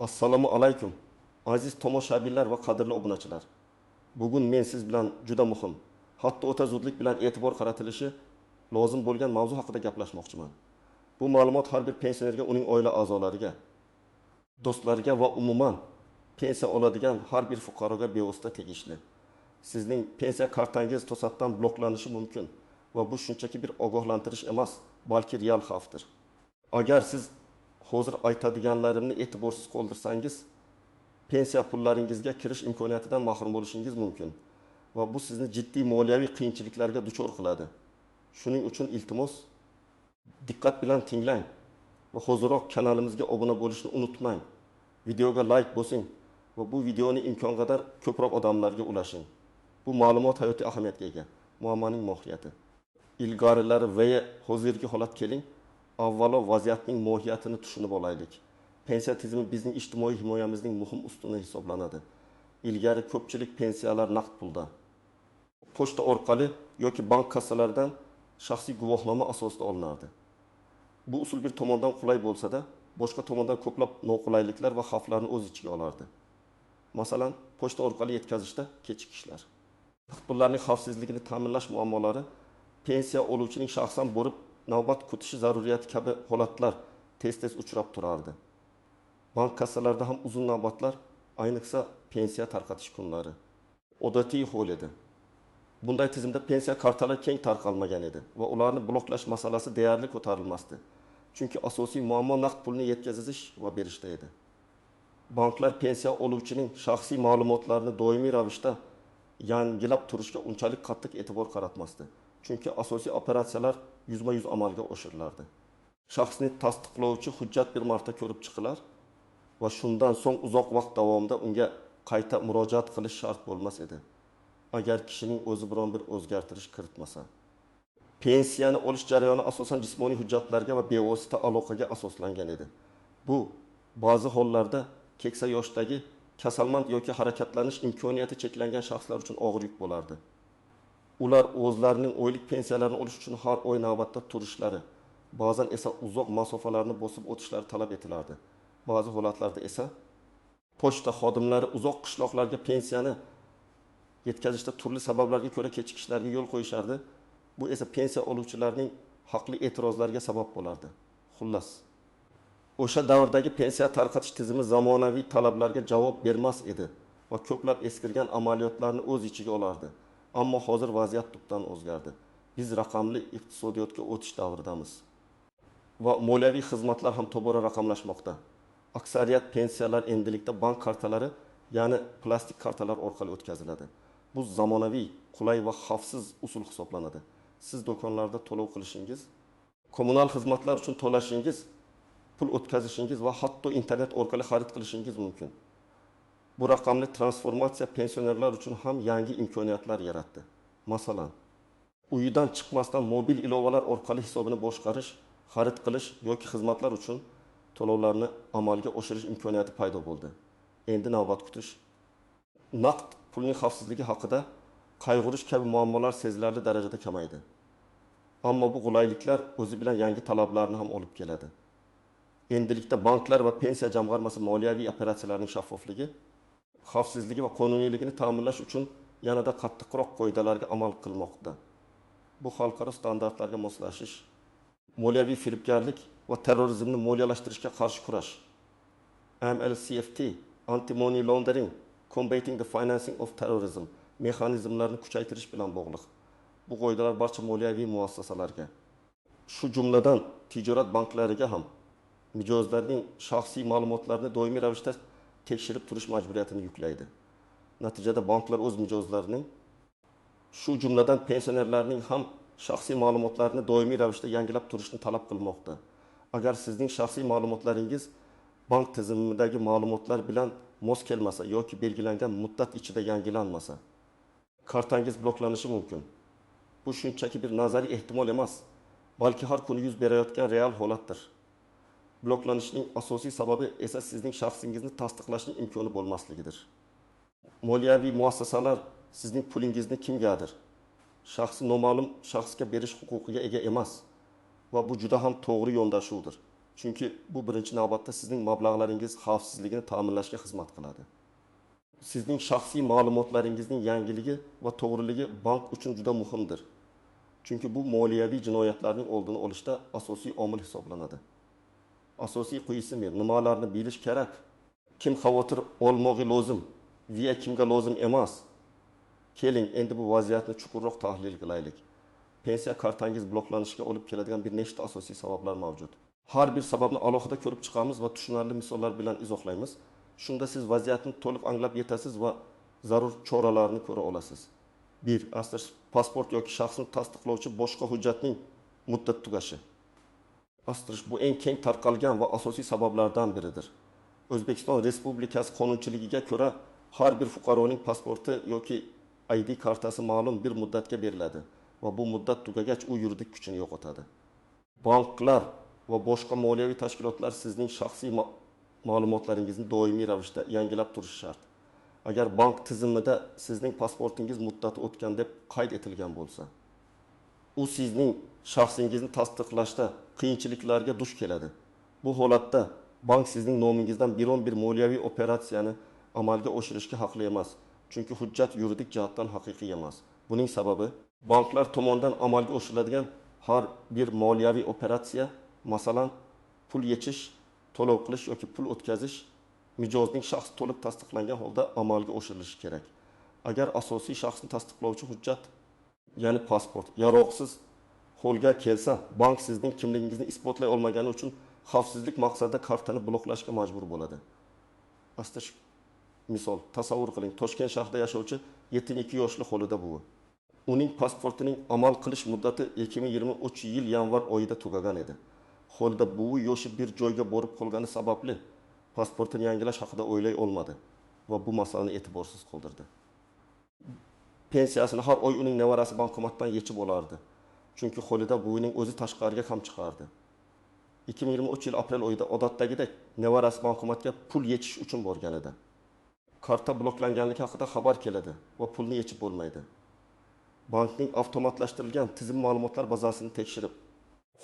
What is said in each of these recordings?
Assalomu alaykum, aziz tomoshabinlar va qadrli obunachilar. Bugun men siz bilan juda muhim, hatto o'ta zudlik bilan e'tibor qaratilishi lozim bo'lgan mavzu haqida gaplashmoqchiman. Bu ma'lumot har bir pensionerga, uning oila a'zolariga, do'stlariga va umuman pensiya oladigan har bir fuqaroga bevosita tegishli. Sizning pensiya kartangiz to'satdan bloklanishi mumkin va bu shunchaki bir ogohlantirish emas, balki real xavfdir. Agar siz hozir aytadiganlarimni e'tiborsiz qoldirsangiz, pensiya pullaringizga kirish imkoniyatidan mahrum bo'lishingiz mumkin va bu sizni jiddiy moliyaviy qiyinchiliklarga duchor qiladi. Shuning uchun iltimos, diqqat bilan tinglang va hoziroq kanalimizga obuna bo'lishni unutmang. Videoga like bosing va bu videoni imkon qadar ko'proq odamlarga ulashing. Bu ma'lumot hayotiy ahamiyatga ega. Muammoning mohiyati. Ilgarilari va hozirgi holat keling, avvalo vaziyatning mohiyatini tushunib olaylik. Pensiya tizimi bizning ijtimoiy himoyamizning muhim ustuni hisoblanadi. Ilgari ko'pchilik pensiyalar naqd pulda, pochta orqali yoki bank kassalaridan shaxsiy guvohnoma asosida olinardi. Bu usul bir tomondan qulay bo'lsa-da, boshqa tomondan ko'plab noqulayliklar va xavflarni o'z ichiga olardi. Masalan, pochta orqali yetkazishda kechikishlar, naqd pullarning xavfsizligini ta'minlash muammolari, pensiya oluvchining shaxsan borib navbat kutishi zaruriyati kabi holatlar tez-tez uchrab turardi. Bank kassalarida ham uzun navbatlar, ayniqsa pensiya tarqatish kunlari odatiy hol edi. Bunday tizimda pensiya kartalari keng tarqalmagan edi va ularni bloklash masalasi deyarli ko'tarilmasdi. Chunki asosiy muammo naqd pulni yetkazish va berishda edi. Banklar pensiya oluvchining shaxsiy ma'lumotlarini doimiy ravishda yangilab turishga unchalik qattiq e'tibor qaratmasdi. Chunki asosiy operatsiyalar yuzma-yuz amalga oshirilardi. Shaxsni tasdiqlovchi hujjat bir marta ko'rib chiqilar va shundan so'ng uzoq vaqt davomida unga qayta murojaat qilish shart bo'lmas edi, agar kishining o'zi biron bir o'zgartirish kiritmasa. Pensiyani olish jarayoni asosan jismoniy hujjatlarga va bevosita aloqaga asoslangan edi. Bu ba'zi hollarda keksa yoshdagi, kasalmand yoki harakatlanish imkoniyati cheklangan shaxslar uchun og'ir yuk bo'lardi. Ular o'zlarining oylik pensiyalarini olish uchun har oy navbatda turishlari, ba'zan esa uzoq masofalarni bosib o'tishlari talab etilardi. Ba'zi holatlarda esa pochta xodimlari uzoq qishloqlarga pensiyani yetkazishda turli sabablarga ko'ra kechikishlarga yo'l qo'yishardi. Bu esa pensiya oluvchilarning haqli e'tirozlariga sabab bo'lardi. Xullas, o'sha davrdagi pensiya tarqatish tizimi zamonaviy talablarga javob bermas edi va ko'plab eskirgan amaliyotlarni o'z ichiga olardi. Ammo hozir vaziyat tubdan o'zgardi. Biz raqamli iqtisodiyotga o'tish davridamiz va moliyaviy xizmatlar ham tobora raqamlashmoqda. Aksariyat pensiyalar endilikda bank kartalari, ya'ni plastik kartalar orqali o'tkaziladi. Bu zamonaviy, qulay va xavfsiz usul hisoblanadi. Siz do'konlarda to'lov qilishingiz, kommunal xizmatlar uchun to'lashingiz, pul o'tkazishingiz va hatto internet orqali xarid qilishingiz mumkin. Bu raqamli transformatsiya pensionerlar uchun ham yangi imkoniyatlar yaratdi. Masalan, uyidan chiqmasdan mobil ilovalar orqali hisobini boshqarish, xarid qilish yoki xizmatlar uchun to'lovlarni amalga oshirish imkoniyati paydo bo'ldi. Endi navbat kutish, naqd pulning xavfsizligi haqida qayg'urish kabi muammolar sezilarli darajada kamaydi. Ammo bu qulayliklar o'zi bilan yangi talablarni ham olib keladi. Endilikda banklar va pensiya jamg'armasi moliyaviy operatsiyalarning shaffofligi, xavfsizligi va qonuniyligini ta'minlash uchun yanada qattiqroq qoidalarga amal qilmoqda. Bu xalqaro standartlarga moslashish, moliyaviy firibgarlik va terrorizmni moliyalashtirishga qarshi kurash, AML-CFT, Anti-Money Laundering, Combating the Financing of Terrorism mexanizmlarini kuchaytirish bilan bog'liq. Bu qoidalar barcha moliyaviy muassasalarga, shu jumladan tijorat banklariga ham mijozlarning shaxsiy ma'lumotlarini doimiy ravishda tekshirib turish majburiyatini yuklaydi. Natijada banklar o'z mijozlarining, shu jumladan pensionerlarning ham shaxsiy ma'lumotlarini doimiy ravishda yangilab turishni talab qilmoqda. Agar sizning shaxsiy ma'lumotlaringiz bank tizimidagi ma'lumotlar bilan mos kelmasa yoki belgilangan muddat ichida yangilanmasa, kartangiz bloklanishi mumkin. Bu shunchaki bir nazariy ehtimol emas, balki har kuni yuz berayotgan real holatdir. Bloklanishning asosiy sababi esa sizning shaxsingizni tasdiqlashning imkoni bo'lmasligidir. Moliyaviy muassasalar sizning pulingizni kimgadir, shaxsi noma'lum shaxsga berish huquqiga ega emas va bu juda ham to'g'ri yondashuvdir. Chunki bu birinchi navbatda sizning mablag'laringiz xavfsizligini ta'minlashga xizmat qiladi. Sizning shaxsiy ma'lumotlaringizning yangiligi va to'g'riligi bank uchun juda muhimdir. Chunki bu moliyaviy jinoyatlarning oldini olishda asosiy omil hisoblanadi. Asosiy quyisi nimalarni bilish kerak? Kim xavotir olmog'i lozim va kimga lozim emas? Keling, endi bu vaziyatni chuqurroq tahlil qilaylik. Pensiya kartangiz bloklanishiga olib keladigan bir nechta asosiy sabablar mavjud. Har bir sababni alohida ko'rib chiqamiz va tushunarli misollar bilan izohlaymiz. Shunda siz vaziyatni to'liq anglab yetasiz va zarur choralarni ko'ra olasiz. 1. Pasport yoki shaxsni tasdiqlovchi boshqa hujjatning muddati tugashi. Bu eng keng tarqalgan va asosiy sabablardan biridir. O'zbekiston Respublikasi qonunchiligiga ko'ra har bir fuqaroning pasporti yoki ID kartasi ma'lum bir muddatga beriladi va bu muddat tugagach u yuridik kuchini yo'qotadi. Banklar va boshqa moliyaviy tashkilotlar sizning shaxsiy ma'lumotlaringizni doimiy ravishda yangilab turishi shart. Agar bank tizimida sizning pasportingiz muddati o'tgan deb qayd etilgan bo'lsa, u sizning shaxsingizni tasdiqlashda qiyinchiliklarga duch keladi. Bu holatda bank sizning nomingizdan biron bir moliyaviy operatsiyani amalga oshirishga haqli emas, chunki hujjat yuridik jihatdan haqiqiy emas. Buning sababi banklar tomonidan amalga oshiriladigan har bir moliyaviy operatsiya, masalan, pul yechish, to'lov qilish yoki pul o'tkazish mijozning shaxsi to'liq tasdiqlangan holda amalga oshirilishi kerak. Agar asosiy shaxsni tasdiqlovchi hujjat, ya'ni pasport yaroqsiz holga kelsa, bank sizning kimligingizni isbotlay olmagani uchun xavfsizlik maqsadida kartani bloklashga majbur bo'ladi. Misol, tasavvur qiling, Toshkent shahrida yashovchi 72 yoshli Xolida buvi. Uning pasportining amal qilish muddati 2023 yil yanvar oyida tugagan edi. Xolida buvi yoshi bir joyga borib qolgani sababli pasportini yangilash haqida o'ylay olmadi va bu masalani e'tiborsiz qoldirdi. Pensiyasini har oy uning nevarasi bankomatdan yechib olardi. Chunki Xolida buvining o'zi tashqariga ham chiqardi. 2023 yil aprel oyida odatdagidek nevarasi bankomatga pul yechish uchun borgan edi. Karta bloklanganligi haqida xabar keladi va pulni yechib bo'lmaydi. Bankning avtomatlashtirilgan tizim ma'lumotlar bazasini tekshirib,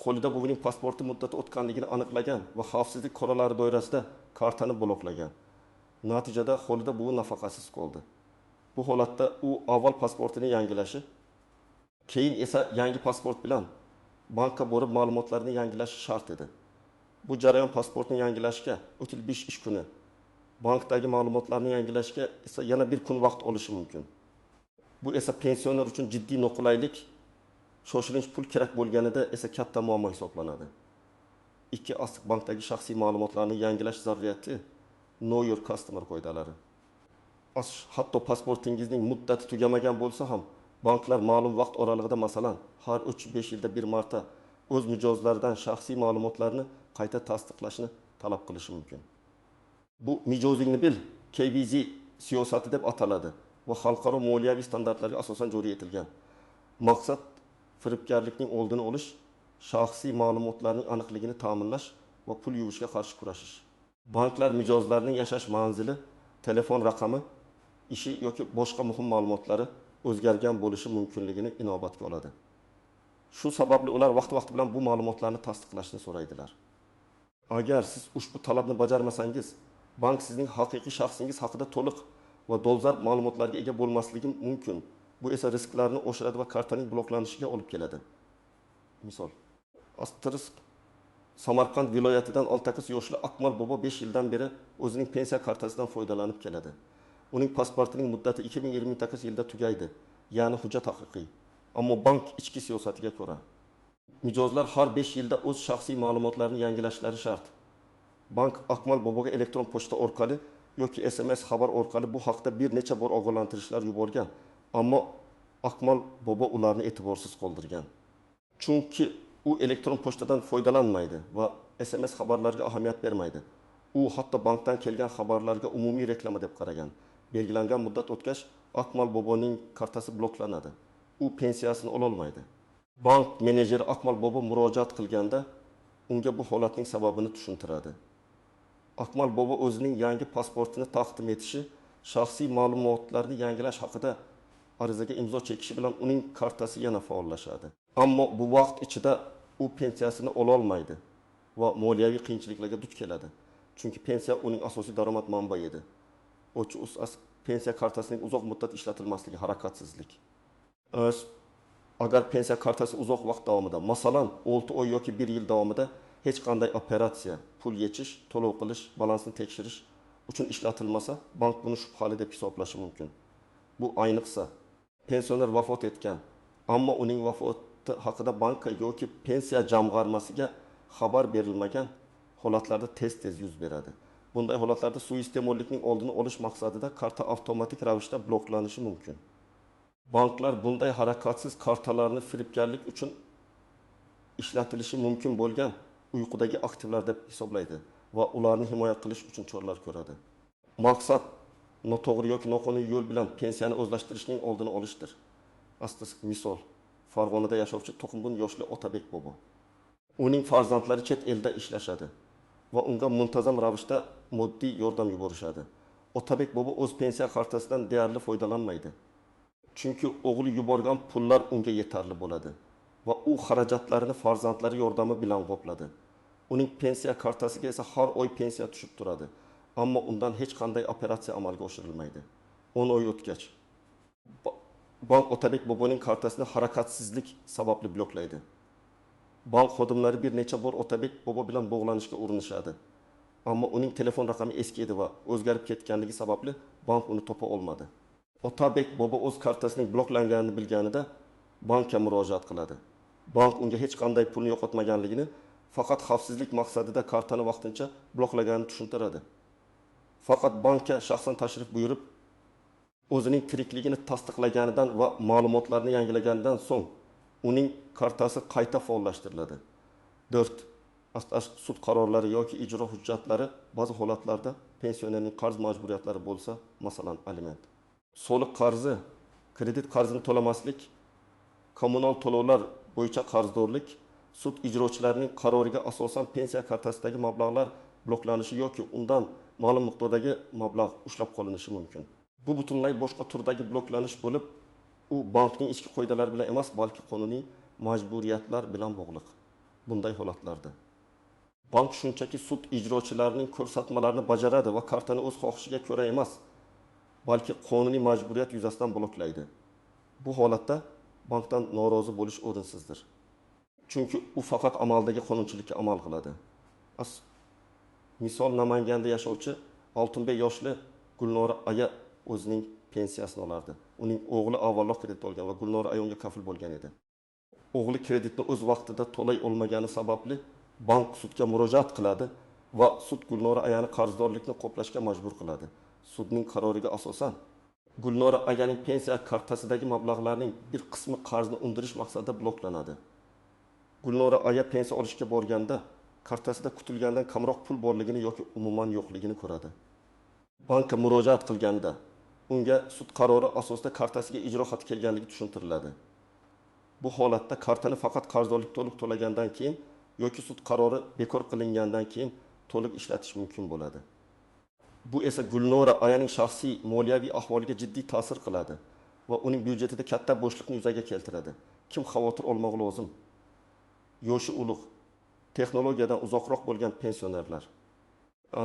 Xolida buvining pasporti muddati o'tganligini aniqlagan va xavfsizlik choralari doirasida kartani bloklagan. Natijada Xolida buvi nafaqasiz qoldi. Bu holatda u avval pasportini yangilashi, keyin esa yangi pasport bilan bankka borib ma'lumotlarni yangilashi shart edi. Bu jarayon pasportni yangilashga 35 ish kuni, bankdagi ma'lumotlarni yangilashga esa yana bir kun vaqt olishi mumkin. Bu esa pensioner uchun jiddiy noqulaylik, shoshilinch pul kerak bo'lganida esa katta muammo hisoblanadi. 2. Bankdagi shaxsiy ma'lumotlarni yangilash zaruriyati, Know Your Customer qoidalari. Hatto pasportingizning muddati tugamagan bo'lsa ham, banklar ma'lum vaqt oralig'ida, masalan, har 3-5 yilda bir marta o'z mijozlaridan shaxsiy ma'lumotlarni qayta tasdiqlashni talab qilishi mumkin. Bu mijozingni bil KVZ siyosati deb ataladi va xalqaro moliyaviy standartlarga asosan joriy etilgan. Maqsad firibgarlikning oldini olish, shaxsiy ma'lumotlarning aniqligini ta'minlash va pul yuvishga qarshi kurashish. Banklar mijozlarning yashash manzili, telefon raqami, ishi yoki boshqa muhim ma'lumotlari o'zgargan bo'lishi mumkinligini inobatga oladi. Shu sababli ular vaqti-vaqti bilan bu ma'lumotlarni tasdiqlashni so'raydilar. Agar siz ushbu talabni bajarmasangiz, bank sizning haqiqiy shaxsingiz haqida to'liq va dolzarb ma'lumotlarga ega bo'lmasligi mumkin. Bu esa risklarni oshiradi va kartaning bloklanishiga olib keladi. Misol, Samarqand viloyatidan 68 yoshli Akmal bobo 5 yildan beri o'zining pensiya kartasidan foydalanib keladi. Uning pasportining muddati 2028 yilda tugaydi, ya'ni hujjat haqiqiy. Ammo bank ichki siyosatiga ko'ra, mijozlar har 5 yilda o'z shaxsiy ma'lumotlarini yangilashlari shart. Bank Akmal boboga elektron pochta orqali yoki SMS xabar orqali bu haqda bir necha bor ogohlantirishlar yuborgan, ammo Akmal bobo ularni e'tiborsiz qoldirgan. Chunki u elektron pochtadan foydalanmaydi va SMS xabarlarga ahamiyat bermaydi. U hatto bankdan kelgan xabarlarga umumiy reklama deb qaragan. Belgilangan muddat o'tgach, Akmal boboning kartasi bloklanadi. U pensiyasini ololmaydi. Bank menejeri Akmal bobo murojaat qilganda unga bu holatning sababini tushuntiradi. Akmal bobo o'zining yangi pasportini taqdim etishi, shaxsiy ma'lumotlarni yangilash haqida arizaga imzo chekishi bilan uning kartasi yana faollashadi. Ammo bu vaqt ichida u pensiyasini ololmaydi va moliyaviy qiyinchiliklarga duch keladi. Chunki pensiya uning asosiy daromad manbai edi. Pensiya kartasining uzoq muddat ishlatilmasligi, harakatsizlik. Agar pensiya kartasi uzoq vaqt davomida, masalan, 6 oy yoki 1 yil davomida hech qanday operatsiya, pul yechish, to'lov qilish, balansni tekshirish uchun ishlatilmasa, bank buni shubhali deb hisoblashi mumkin. Bu ayniqsa pensioner vafot etgan, ammo uning vafoti haqida bankka yoki pensiya jamg'armasiga xabar berilmagan holatlarda tez-tez yuz beradi. Bunday holatlarda suiiste'mollikning oldini olish maqsadida karta avtomatik ravishda bloklanishi mumkin. Banklar bunday harakatsiz kartalarni firibgarlik uchun ishlatilishi mumkin bo'lgan uyqudagi aktivlar deb hisoblaydi va ularni himoya qilish uchun choralar ko'radi. Maqsad noto'g'ri yoki noqonuniy yo'l bilan pensiyani o'zlashtirishning oldini olishdir. Misol, Farg'onada yashovchi 91 yoshli Otabek bobo. Uning farzandlari chet elda ishlashadi va unga muntazam ravishda moddiy yordam yuborishadi. Otabek bobo o'z pensiya kartasidan deyarli foydalanmaydi. Chunki o'g'li yuborgan pullar unga yetarli bo'ladi va u xarajatlarini farzandlari yordami bilan qopladi. Uning pensiya kartasiga esa har oy pensiya tushib turadi, ammo undan hech qanday operatsiya amalga oshirilmaydi. 10 oy o'tgach, bank Otabek boboning kartasini harakatsizlik sababli bloklaydi. Bank xodimlari bir necha bor Otabek bobo bilan bog'lanishga urinishadi. Ammo uning telefon raqami eski edi va o'zgarib ketganligi sababli bank uni topa olmadi. Otabek bobo o'z kartasining bloklanganini bilganida bankka murojaat qiladi. Bank unga hech qanday pulni yo'qotmaganligini, faqat xavfsizlik maqsadida kartani vaqtincha bloklaganini tushuntiradi. Faqat bankka shaxsan tashrif buyurib, o'zining tirikligini tasdiqlaganidan va ma'lumotlarni yangilaganidan so'ng uning kartasi qayta faollashtiriladi. 4. Sud qarorlari yoki ijro hujjatlari ba'zi holatlarda pensionerning qarz majburiyatlari bo'lsa, masalan, aliment. Soliq qarzi, kredit qarzini to'lamaslik, kommunal to'lovlar bo'yicha qarzdorlik, sud ijrochilarining qaroriga asosan pensiya kartasidagi mablag'lar bloklanishi yoki undan ma'lum miqdordagi mablag' ushlab qolinishi mumkin. Bu butunlay boshqa turdagi bloklanish bo'lib, u bankning ichki qoidalari bilan emas, balki qonuniy majburiyatlar bilan bog'liq. Bunday holatlarda bank shunchaki sud ijrochilarining ko'rsatmalarini bajaradi va kartani o'z xohishiga ko'ra emas, balki qonuniy majburiyat yuzasidan bloklaydi. Bu holatda bankdan norozi bo'lish o'rinsizdir. Chunki u faqat amaldagi qonunchilikka amal qiladi. Misol, Namanganda yashovchi 65 yoshli Gulnora aya o'zining pensiyasini olardi. Uning o'g'li avvalroq kredit olgan va Gulnora aya unga kafil bo'lgan edi. O'g'li kreditni o'z vaqtida to'lay olmagani sababli bank sudga murojaat qiladi va sud Gulnora ayani qarzdorlikni qoplashga majbur qiladi. Sudning qaroriga asosan Gulnora ayaning pensiya kartasidagi mablag'larning bir qismi qarzni undirish maqsadida bloklanadi. Gulnora aya pensiya olishga borganda kartasida kutilgandan kamroq pul borligini yoki umuman yo'qligini ko'radi. Bankka murojaat qilganda unga sud qarori asosida kartasiga ijro xati kelganligi tushuntiriladi. Bu holatda kartani faqat qarzdorlik to'liq to'lagandan keyin yoki sud qarori bekor qilingandan keyin to'liq ishlatish mumkin bo'ladi. Bu esa Gulnora ayaning shaxsiy moliyaviy ahvoliga jiddiy ta'sir qiladi va uning byudjetida katta bo'shliqni yuzaga keltiradi. Kim xavotir olmoq lozim? Yoshi ulug', texnologiyadan uzoqroq bo'lgan pensionerlar.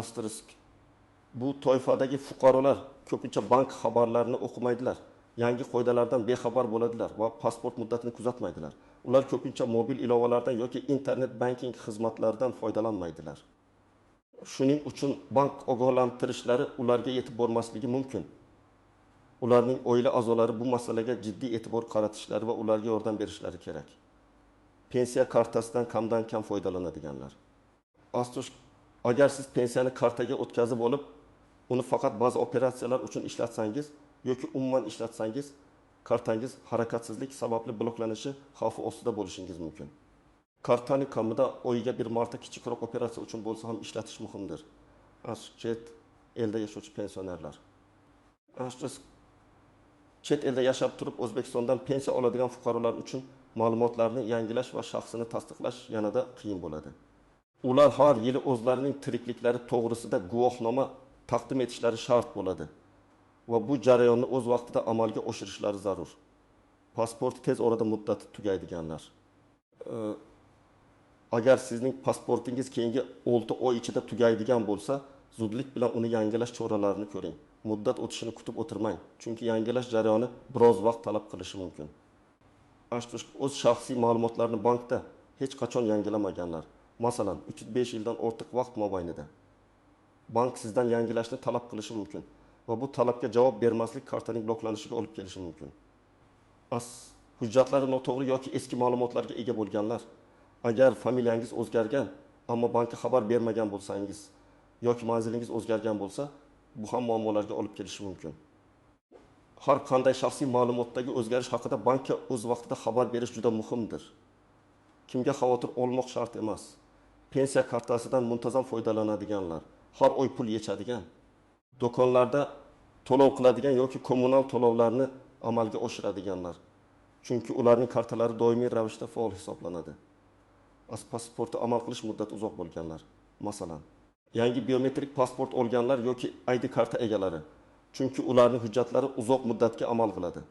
Asterisk. Bu toifadagi fuqarolar ko'pincha bank xabarlarini o'qimaydilar, yangi qoidalardan bexabar bo'ladilar va pasport muddatini kuzatmaydilar. Ular ko'pincha mobil ilovalardan yoki internet banking xizmatlaridan foydalanmaydilar. Shuning uchun bank ogohlantirishlari ularga yetib bormasligi mumkin. Ularning oila a'zolari bu masalaga jiddiy e'tibor qaratishlari va ularga yordam berishlari kerak. Pensiya kartasidan kamdan kam foydalanadiganlar. Agar siz pensiyani kartaga o'tkazib olib, uni faqat ba'zi operatsiyalar uchun ishlatsangiz yoki umuman ishlatsangiz, kartangiz harakatsizlik sababli bloklanishi xavfi ostida bo'lishingiz mumkin. Kartani kamida oyiga bir marta kichikroq operatsiya uchun bo'lsa ham ishlatish muhimdir. Chet elda yashovchi pensionerlar. Chet elda yashab turib O'zbekistondan pensiya oladigan fuqarolar uchun ma'lumotlarni yangilash va shaxsini tasdiqlash yanada qiyin bo'ladi. Ular har yili o'zlarining tirikliklari to'g'risida guvohnoma taqdim etishlari shart bo'ladi va bu jarayonni o'z vaqtida amalga oshirishlari zarur. Pasporti tez orada muddati tugaydiganlar. Agar sizning pasportingiz keyingi 6 oy ichida tugaydigan bo'lsa, zudlik bilan uni yangilash choralarini ko'ring. Muddat o'tishini kutib o'tirmang, chunki yangilash jarayoni biroz vaqt talab qilishi mumkin. O'z shaxsiy ma'lumotlarini bankda hech qachon yangilamaganlar, masalan, 3-5 yildan ortiq vaqt mobaynida bank sizdan yangilashni talab qilishi mumkin va bu talabga javob bermaslik kartaning bloklanishiga olib kelishi mumkin. Hujjatlari noto'g'ri yoki eski ma'lumotlarga ega bo'lganlar, agar familiyangiz o'zgargan, ammo bankka xabar bermagan bo'lsangiz yoki manzilingiz o'zgargan bo'lsa, bu ham muammolarga olib kelishi mumkin. Har qanday shaxsiy ma'lumotdagi o'zgarish haqida bankka o'z vaqtida xabar berish juda muhimdir. Kimga xavotir olmoq shart emas. Pensiya kartasidan muntazam foydalanadiganlar, har oy pul yechadigan, do'konlarda to'lov qiladigan yoki kommunal to'lovlarni amalga oshiradiganlar. Chunki ularning kartalari doimiy ravishda faol hisoblanadi. Pasporti amal qilish muddati uzoq bo'lganlar, masalan, yangi biometrik pasport olganlar yoki ID karta egalari, chunki ularning hujjatlari uzoq muddatga amal qiladi.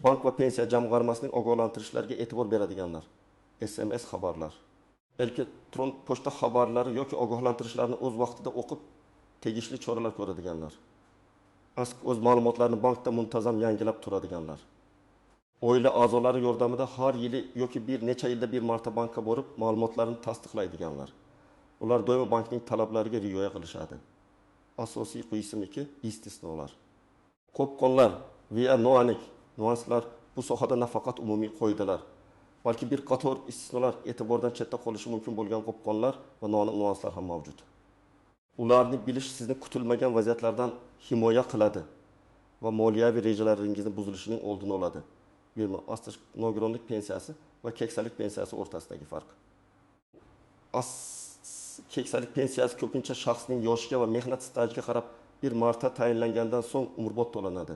Bank va pensiya jamg'armasining ogohlantirishlariga e'tibor beradiganlar, SMS xabarlar, elektron pochta xabarlari yoki ogohlantirishlarni o'z vaqtida o'qib, tegishli choralar ko'radiganlar. O'z ma'lumotlarini bankda muntazam yangilab turadiganlar. Oila a'zolari yordamida har yili yoki bir necha yilda bir marta bankka borib ma'lumotlarini tasdiqlaydiganlar. Ular doimo bankning talablariga rioya qilishadi. Asosiy qismiki istisnolar. Qo'pqonlar va noaniq nuanslar bu sohada nafaqat umumiy qoidalar, balki bir qator istisnolar e'tibordan chetda qolishi mumkin bo'lgan qo'pqonlar va noaniq nuanslar ham mavjud. Ularni bilish sizni kutilmagan vaziyatlardan himoya qiladi va moliyaviy rejalaringizning buzilishining oldini oladi. Nogironlik pensiyasi va keksalik pensiyasi o'rtasidagi farq. Keksalik pensiyasi ko'pincha shaxsning yoshiga va mehnat stajiga qarab bir marta tayinlangandan so'ng umrbod to'lanadi.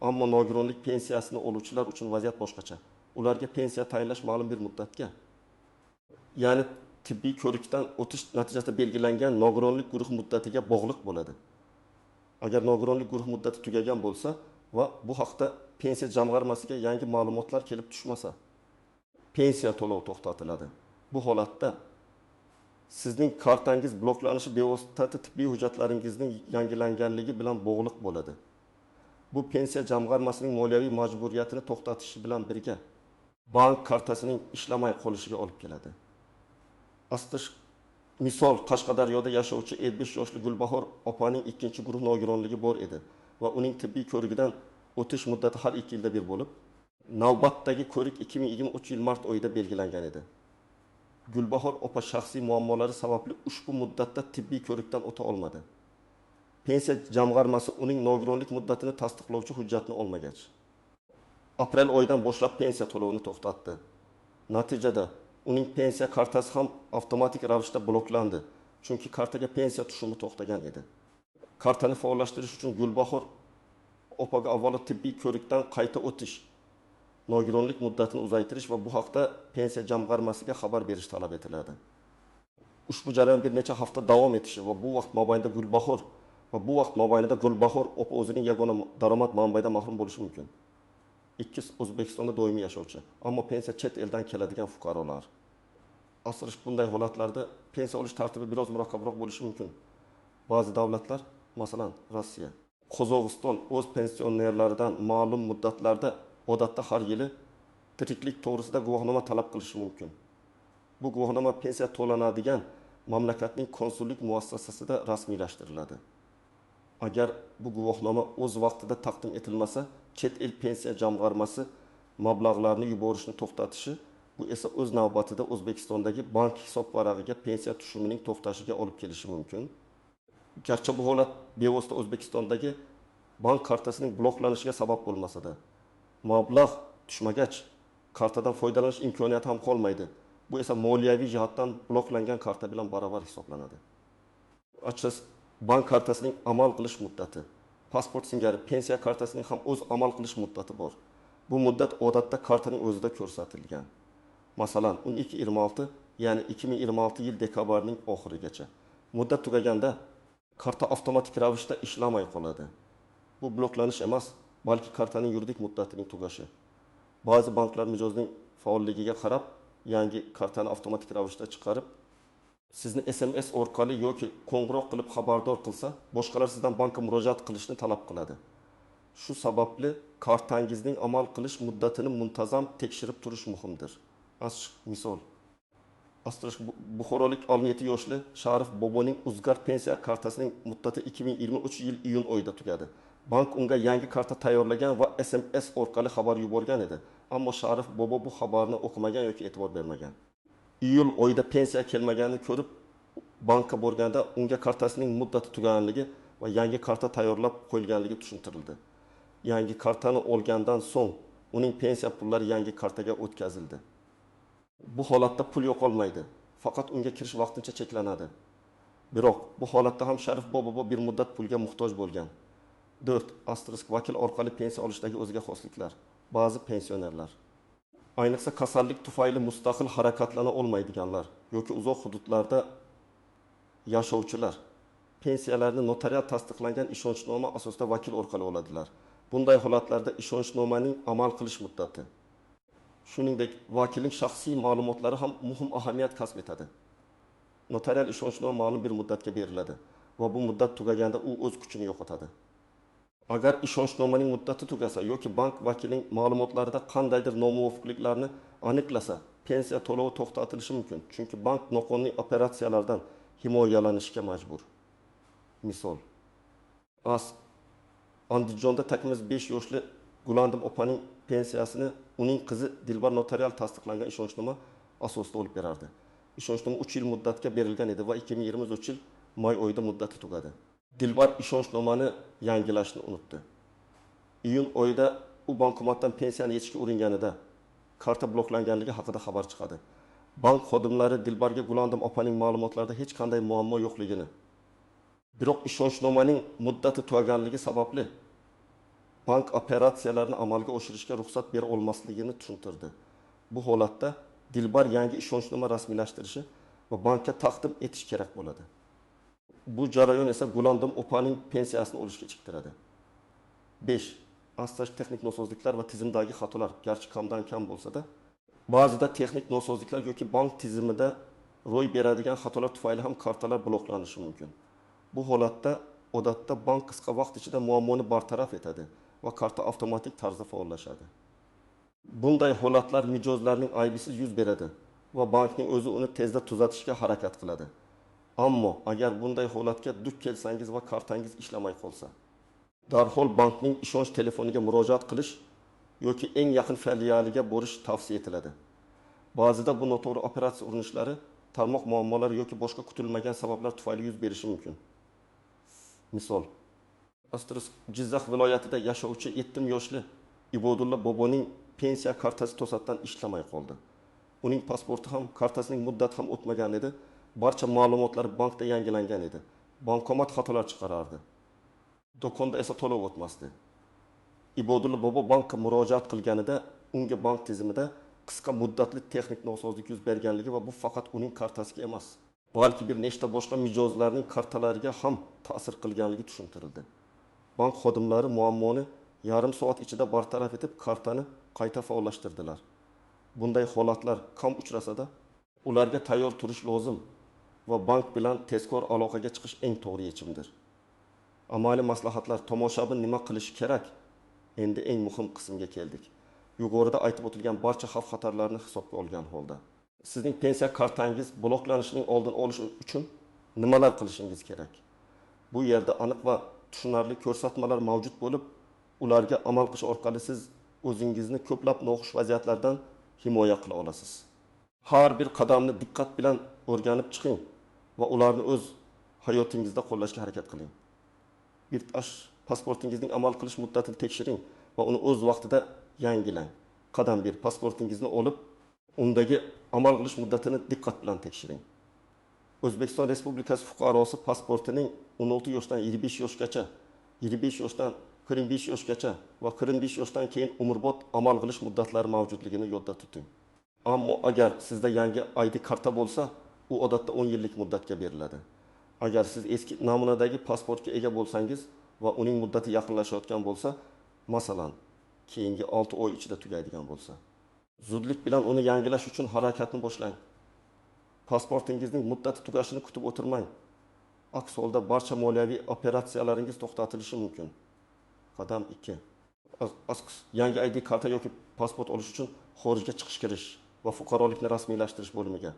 Ammo nogironlik pensiyasini oluvchilar uchun vaziyat boshqacha. Ularga pensiya tayinlash ma'lum bir muddatga, ya'ni tibbiy ko'rikdan o'tish natijasida belgilangan nogironlik guruh muddatiga bog'liq bo'ladi. Agar nogironlik guruh muddati tugagan bo'lsa va bu haqda pensiya jamg'armasiga yangi ma'lumotlar kelib tushmasa, pensiya to'lovi to'xtatiladi. Bu holatda sizning kartangiz bloklanishi bevosita tibbiy hujjatlaringizning yangilanganligi bilan bog'liq bo'ladi. Bu pensiya jamg'armasining moliyaviy majburiyatini to'xtatishi bilan birga bank kartasining ishlamay qolishiga olib keladi. Misol, Qashqadaryoda yashovchi 55 yoshli Gulbahor opaning ikkinchi guruh nogironligi bor edi va uning tibbiy ko'rigidan o'tish muddati har 2 yilda bir bo'lib, navbatdagi ko'rik 2023 yil mart oyida belgilangan edi. Gulbahor opa shaxsiy muammolari sababli ushbu muddatda tibbiy ko'rikdan o'ta olmadi. Pensiya jamg'armasi uning nogironlik muddatini tasdiqlovchi hujjatni olmagach, aprel oyidan boshlab pensiya to'lovini to'xtatdi. Natijada uning pensiya kartasi ham avtomatik ravishda bloklandi, chunki kartaga pensiya tushumi to'xtagan edi. Kartani faollashtirish uchun Gulbahor opaga avvalo tibbiy ko'rikdan qayta o'tish, nogironlik muddatini uzaytirish va bu haqda pensiya jamg'armasiga xabar berish talab etiladi. Ushbu jarayon bir necha hafta davom etishi va bu vaqt mobaynida Gulbahor opa o'zining yagona daromad manbaidan mahrum bo'lishi mumkin. 2. O'zbekistonda doimiy yashovchi, ammo pensiya chet eldan keladigan fuqarolar. Asirish bunday holatlarda pensiya olish tartibi biroz murakkabroq bo'lishi mumkin. Ba'zi davlatlar, masalan, Rossiya, Qozog'iston o'z pensionerlaridan ma'lum muddatlarda, odatda har yili tiriklik to'g'risida guvohnoma talab qilishi mumkin. Bu guvohnoma pensiya to'lanadigan mamlakatning konsullik muassasasida rasmiylashtiriladi. Agar bu guvohnoma o'z vaqtida taqdim etilmasa, chet el pensiya jamg'armasi mablag'larni yuborishni to'xtatishi, bu esa o'z navbatida O'zbekistondagi bank hisob varag'iga pensiya tushumining to'xtashiga olib kelishi mumkin. Garchi bu holat bevosita O'zbekistondagi bank kartasining bloklanishiga sabab bo'lmasa-da, mablag' tushmagach kartadan foydalanish imkoniyati ham qolmaydi. Bu esa moliyaviy jihatdan bloklangan karta bilan barobar hisoblanadi. Açıkçası bank kartasining amal qilish muddati, pasport singari pensiya kartasining ham o'z amal qilish muddati bor. Bu muddat odatda kartaning o'zida ko'rsatilgan. Masalan, 12/26, ya'ni 2026 yil dekabrning oxirigacha. Muddat tugaganda karta avtomatik ravishda ishlamay qoladi. Bu bloklanish emas, balki kartaning yuridik muddatining tugashi. Ba'zi banklar mijozning faolligiga qarab yangi kartani avtomatik ravishda chiqarib, sizni SMS orqali yoki qo'ng'iroq qilib xabardor qilsa, boshqalar sizdan bankka murojaat qilishni talab qiladi. Shu sababli kartangizning amal qilish muddatini muntazam tekshirib turish muhimdir. Misol. Buxorolik 67 yoshli Sharif boboning Uzcard pensiya kartasining muddati 2023 yil iyun oyida tugadi. Bank unga yangi karta tayyorlagan va SMS orqali xabar yuborgan edi. Ammo Sharif bobo bu xabarni o'qimagan yoki e'tibor bermagan. Iyul oyida pensiya kelmaganini ko'rib, bankka borganda unga kartasining muddati tugaganligi va yangi karta tayyorlab qo'yilganligi tushuntirildi. Yangi kartani olgandan so'ng uning pensiya pullari yangi kartaga o'tkazildi. Bu holatda pul yo'qolmaydi, faqat unga kirish vaqtincha cheklanadi. Biroq bu holatda ham Sharif bobo bir muddat pulga muhtoj bo'lgan. 4. Vakil orqali pensiya olishdagi o'ziga xosliklar. Ba'zi pensionerlar, ayniqsa kasallik tufayli mustaqil harakatlana olmaydiganlar yoki uzoq hududlarda yashovchilar pensiyalarni notarial tasdiqlangan ishonchnoma asosida vakil orqali oladilar. Bunday holatlarda ishonchnomaning amal qilish muddati, shuningdek vakilning shaxsiy ma'lumotlari ham muhim ahamiyat kasb etadi. Notarial ishonchnoma ma'lum bir muddatga beriladi va bu muddat tugaganda u o'z kuchini yo'qotadi. Agar ishonchnomaning muddati tugasa yoki bank vakilining ma'lumotlarida qandaydir nomuvofiqliklarni aniqlasa, pensiya to'lovi to'xtatilishi mumkin, chunki bank noqonuniy operatsiyalardan himoyalanishga majbur. Misol. Andijonda takmiz 5 yoshli Gulandim opaning pensiyasini uning qizi Dilbar notarial tasdiqlangan ishonchnoma asosida olib berardi. Ishonchnoma 3 yil muddatga berilgan edi va 2023 yil may oyida muddati tugadi. Dilbar ishonchnomani yangilashni unutdi. Iyun oyida u bankomatdan pensiyani yechishga uringanida karta bloklanganligi haqida xabar chiqadi. Bank xodimlari Dilbarga Gulandim opaning ma'lumotlarida hech qanday muammo yo'qligini, biroq ishonchnomaning muddati tugaganligi sababli bank operatsiyalarini amalga oshirishga ruxsat bera olmasligini tushuntirdi. Bu holatda Dilbar yangi ishonchnoma rasmiylashtirishi va bankka taqdim etish kerak bo'ladi. Bu jarayon esa Gulandim opaning pensiyasini olishga kechiktiradi. 5. Texnik nosozliklar va tizimdagi xatolar, garchi kamdan kam bo'lsa-da, ba'zida texnik nosozliklar yoki bank tizimida ro'y beradigan xatolar tufayli ham kartalar bloklanishi mumkin. Bu holatda odatda bank qisqa vaqt ichida muammoni bartaraf etadi va karta avtomatik tarzda faollashadi. Bunday holatlar mijozlarning aybisiz yuz beradi va bankning o'zi uni tezda tuzatishga harakat qiladi. Ammo agar bunday holatga duch kelsangiz va kartangiz ishlamay qolsa, darhol bankning ishonch telefoniga murojaat qilish yoki eng yaqin filialiga borish tavsiya etiladi. Ba'zida bu noto'g'ri operatsiya urinishlari, tarmoq muammolari yoki boshqa kutilmagan sabablar tufayli yuz berishi mumkin. Misol. Jizzax viloyatida yashovchi 7 yoshli Ibodulla boboning pensiya kartasi to'satdan ishlamay qoldi. Uning pasporti ham, kartasining muddati ham o'tmagan edi. Barcha ma'lumotlar bankda yangilangan edi. Bankomat xatolar chiqarardi. Do'konda esa to'lov o'tmasdi. Ibodulla bobo bankka murojaat qilganida unga bank tizimida qisqa muddatli texnik nosozlik yuz berganligi va bu faqat uning kartasiga emas, balki bir nechta boshqa mijozlarning kartalariga ham ta'sir qilganligi tushuntirildi. Bank xodimlari muammoni yarim soat ichida bartaraf etib, kartani qayta faollashtirdilar. Bunday holatlar kam uchrasa-da, ularga tayyor turish lozim va bank bilan tezkor aloqaga chiqish eng to'g'ri yechimdir. Amaliy maslahatlar: tomoshabin nima qilishi kerak? Endi eng muhim qismga keldik. Yuqorida aytib o'tilgan barcha xavf-xatarlarni hisobga olgan holda, sizning pensiya kartangiz bloklanishining oldini olish uchun nimalar qilishingiz kerak? Bu yerda aniq va tushunarli ko'rsatmalar mavjud bo'lib, ularga amal qilish orqali siz o'zingizni ko'plab noxush vaziyatlardan himoya qila olasiz. Har bir qadamni diqqat bilan o'rganib chiqing va ularni o'z hayotingizda qo'llashga harakat qiling. Bir pasportingizning amal qilish muddatini tekshiring va uni o'z vaqtida yangilang. Qadam 1. Pasportingizni olib, undagi amal qilish muddatini diqqat bilan tekshiring. O'zbekiston Respublikasi fuqarosi pasportining 16 yoshdan 25 yoshgacha, 25 yoshdan 45 yoshgacha va 45 yoshdan keyin umrbod amal qilish muddatlari mavjudligini yodda tuting. Ammo agar sizda yangi ID karta bo'lsa, u odatda 10 yillik muddatga beriladi. Agar siz eski namunadagi pasportga ega bo'lsangiz va uning muddati yaqinlashayotgan bo'lsa, masalan, keyingi 6 oy ichida tugaydigan bo'lsa, Zudlik bilan uni yangilash uchun harakatni boshlang. Pasportingizning muddati tugashini kutib o'tirmang. Aks holda barcha moliyaviy operatsiyalaringiz to'xtatilishi mumkin. Qadam 2. Yangi ID karta yoki pasport olish uchun xorijga chiqish kirish va fuqarolikni rasmiylashtirish bo'limiga,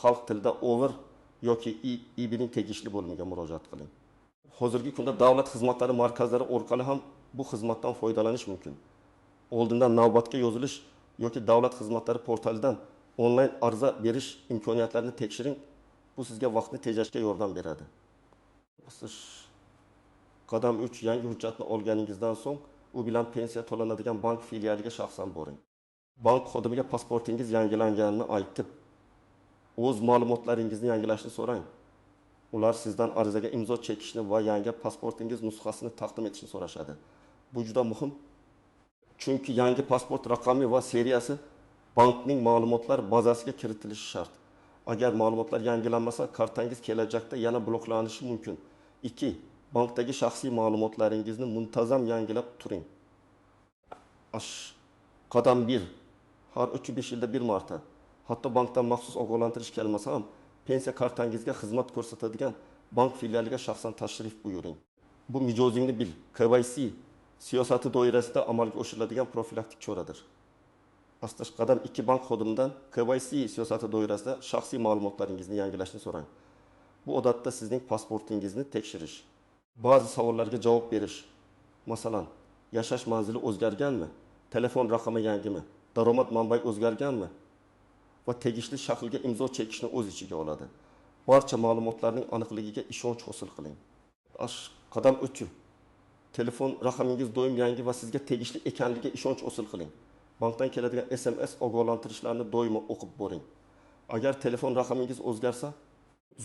xalq tilida OVIR yoki IIBning tegishli bo'limiga murojaat qiling. Hozirgi kunda davlat xizmatlari markazlari orqali ham bu xizmatdan foydalanish mumkin. Oldindan navbatga yozilish yoki davlat xizmatlari portalidan onlayn ariza berish imkoniyatlarini tekshiring. Bu sizga vaqtni tejashga yordam beradi. Qadam 3. Yangi hujjatni olganingizdan so'ng u bilan pensiya to'lanadigan bank filialiga shaxsan boring. Bank xodimiga pasportingiz yangilanganini aytib, o'z ma'lumotlaringizni yangilashni so'rang. Ular sizdan arizaga imzo chekishni va yangi pasportingiz nusxasini taqdim etishni so'rashadi. Bu juda muhim, chunki yangi pasport raqami va seriyasi bankning ma'lumotlar bazasiga kiritilishi shart. Agar ma'lumotlar yangilanmasa, kartangiz kelajakda yana bloklanishi mumkin. 2. Bankdagi shaxsiy ma'lumotlaringizni muntazam yangilab turing. Qadam 1. Har 3-5 yilda bir marta, hatto bankdan maxsus ogohlantirish kelmasa ham, pensiya kartangizga xizmat ko'rsatadigan bank filialiga shaxsan tashrif buyuring. Bu mijozingni bil, KYC siyosati doirasida amalga oshiriladigan profilaktik choradir. Qadam 2. Bank xodimidan KYC siyosati doirasida shaxsiy ma'lumotlaringizni yangilashni so'rang. Bu odatda sizning pasportingizni tekshirish, ba'zi savollarga javob berish, masalan, yashash manzili o'zgarganmi, telefon raqami yangimi, daromad manbai o'zgarganmi va tegishli shaklga imzo chekishni o'z ichiga oladi. Barcha ma'lumotlarning aniqligiga ishonch hosil qiling. Qadam 3. Telefon raqamingiz doim yangi va sizga tegishli ekanligiga ishonch hosil qiling. Bankdan keladigan SMS ogohlantirishlarni doimo o'qib boring. Agar telefon raqamingiz o'zgarsa,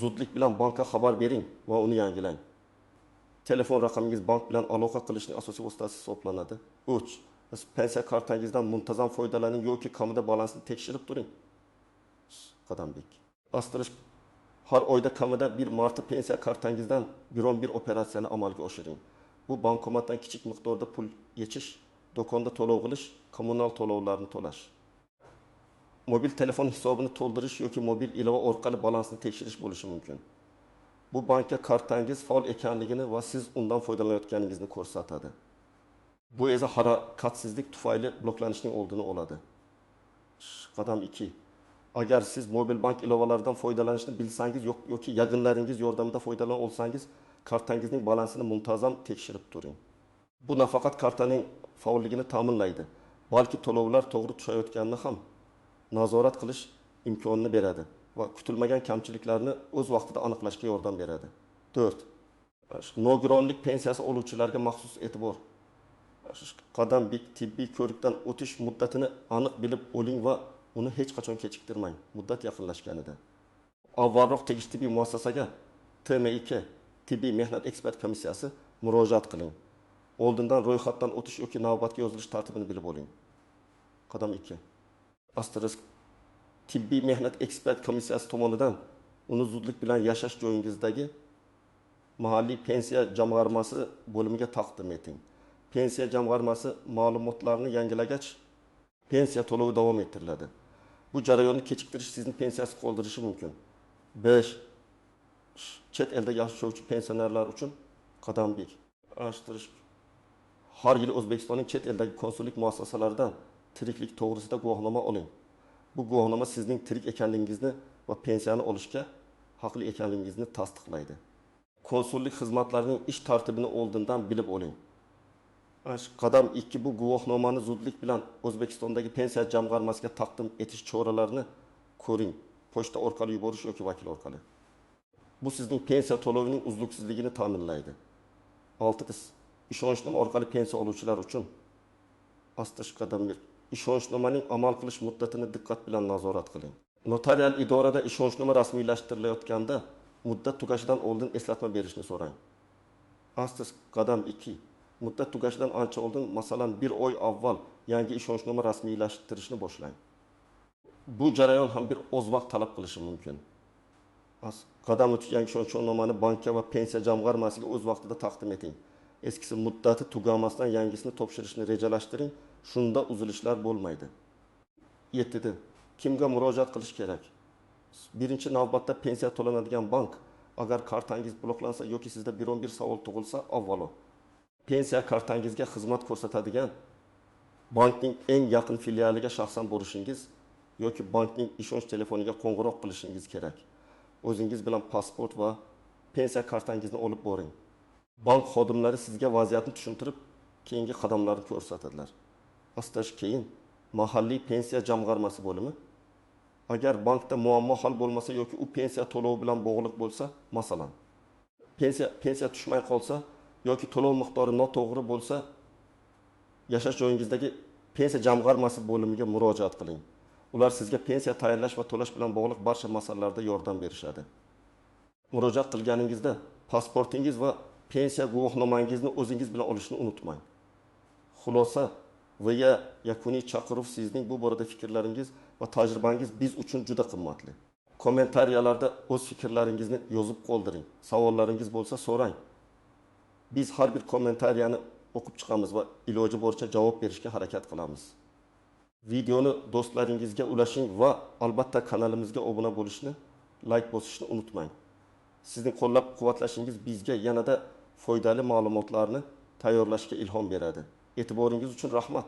zudlik bilan bankka xabar bering va uni yangilang. Telefon raqamingiz bank bilan aloqa qilishning asosiy vositasi hisoblanadi. 3. Pensiya kartangizdan muntazam foydalaning yoki kamida balansni tekshirib turing. Qadam 5. Har oyda kamida bir marta pensiya kartangizdan biron bir operatsiyani amalga oshiring. Bu bankomatdan kichik miqdorda pul yechish, do'konda to'lov qilish, kommunal to'lovlarni to'lash, mobil telefon hisobini to'ldirish yoki mobil ilova orqali balansni tekshirish bo'lishi mumkin. Bu bankka kartangiz faol ekanligini va siz undan foydalanayotganingizni ko'rsatadi. Bu esa harakatsizlik tufayli bloklanishning oldini oladi. Qadam 2. Agar siz mobil bank ilovalaridan foydalanishni bilsangiz yoki yaqinlaringiz yordamida foydalana olsangiz, kartangizning balansini muntazam tekshirib turing. Bu nafaqat kartaning faolligini ta'minlaydi, balki to'lovlar to'g'ri tushayotganini ham nazorat qilish imkonini beradi va kutilmagan kamchiliklarni o'z vaqtida aniqlashga yordam beradi. 4. Nogironlik pensiyasi oluvchilarga maxsus e'tibor. Qadam 1. Tibbiy ko'rikdan o'tish muddatini aniq bilib oling va uni hech qachon kechiktirmang, muddat yaqinlashganida. Avvalroq tegishli tibbiy muassasaga TMIK, tibbiy mehnat ekspert komissiyasi murojaat qiling. Oldindan ro'yxatdan o'tish yoki navbatga yozilish tartibini bilib oling. Qadam 2. Asterisk. Tibbiy mehnat ekspert komissiyasi tomonidan uni zudlik bilan yashash joyingizdagi mahalliy pensiya jamg'armasi bo'limiga taqdim eting. Pensiya jamg'armasi ma'lumotlarini yangilagach, pensiya to'lovi davom ettiriladi. Bu jarayonni kechiktirish sizni pensiyasiz qoldirishi mumkin. 5. Chet elda yashovchi pensionerlar uchun qadam 1. Har yili O'zbekistonning chet eldagi konsullik muassasalaridan tiriklik to'g'risida guvohnoma oling. Bu guvohnoma sizning tirik ekanligingizni va pensiyani olishga haqli ekanligingizni tasdiqlaydi. Konsullik xizmatlarining ish tartibini oldindan bilib oling. Qadam 2. Bu guvohnomani zudlik bilan O'zbekistondagi pensiya jamg'armasiga taqdim etish choralarini ko'ring. Pochta orqali yuborish yoki vakil orqali. Bu sizning pensiya to'lovining uzluksizligini ta'minlaydi. 6. Ishonchnoma orqali pensiya oluvchilar uchun qadam 1. Ishonchnomaning amal qilish muddatini diqqat bilan nazorat qiling. Notarial idorada ishonchnoma rasmiylashtirilayotganda muddat tugashidan oldin eslatma berishni so'rang. Qadam 2. Muddat tugashidan ancha oldin, masalan, bir oy avval yangi ishonchnoma rasmiylashtirishni boshlang. Bu jarayon ham bir oz vaqt talab qilishi mumkin. Qadam 3. Yangi ishonchnomani bankka va pensiya jamg'armasiga o'z vaqtida taqdim eting. Eskisi muddati tugamasdan yangisini topshirishni rejalashtiring, shunda uzilishlar bo'lmaydi. 7 Kimga murojaat qilish kerak? Birinchi navbatda pensiya to'lanadigan bank. Agar kartangiz bloklansa yoki sizda biron bir savol tug'ilsa, avvalo pensiya kartangizga xizmat ko'rsatadigan bankning eng yaqin filialiga shaxsan borishingiz yoki bankning ishonch telefoniga qo'ng'iroq qilishingiz kerak. O'zingiz bilan pasport va pensiya kartangizni olib boring. Bank xodimlari sizga vaziyatni tushuntirib, keyingi qadamlarni ko'rsatadilar. Astash keyin mahalliy pensiya jamg'armasi bo'limi. Agar bankda muammo hal bo'lmasa yoki u pensiya to'lovi bilan bog'liq bo'lsa, masalan, pensiya tushmay qolsa yoki to'lov miqdori noto'g'ri bo'lsa, yashash joyingizdagi pensiya jamg'armasi bo'limiga murojaat qiling. Ular sizga pensiya tayinlash va to'lash bilan bog'liq barcha masalalarda yordam berishadi. Murojaat qilganingizda pasportingiz va pensiya guvohnomangizni o'zingiz bilan olishni unutmang. Xulosa va yakuniy chaqiruv: sizning bu borada fikrlaringiz va tajribangiz biz uchun juda qimmatli. Kommentariyalarda o'z fikrlaringizni yozib qoldiring. Savollaringiz bo'lsa so'rang. Biz har bir kommentariyani o'qib chiqamiz va iloji boricha javob berishga harakat qilamiz. Videoni do'stlaringizga ulashing va albatta kanalimizga obuna bo'lishni, like bosishni unutmang. Sizning qo'llab-quvvatlashingiz bizga yanada foydali ma'lumotlarni tayyorlashga ilhom beradi. E'tiboringiz uchun rahmat.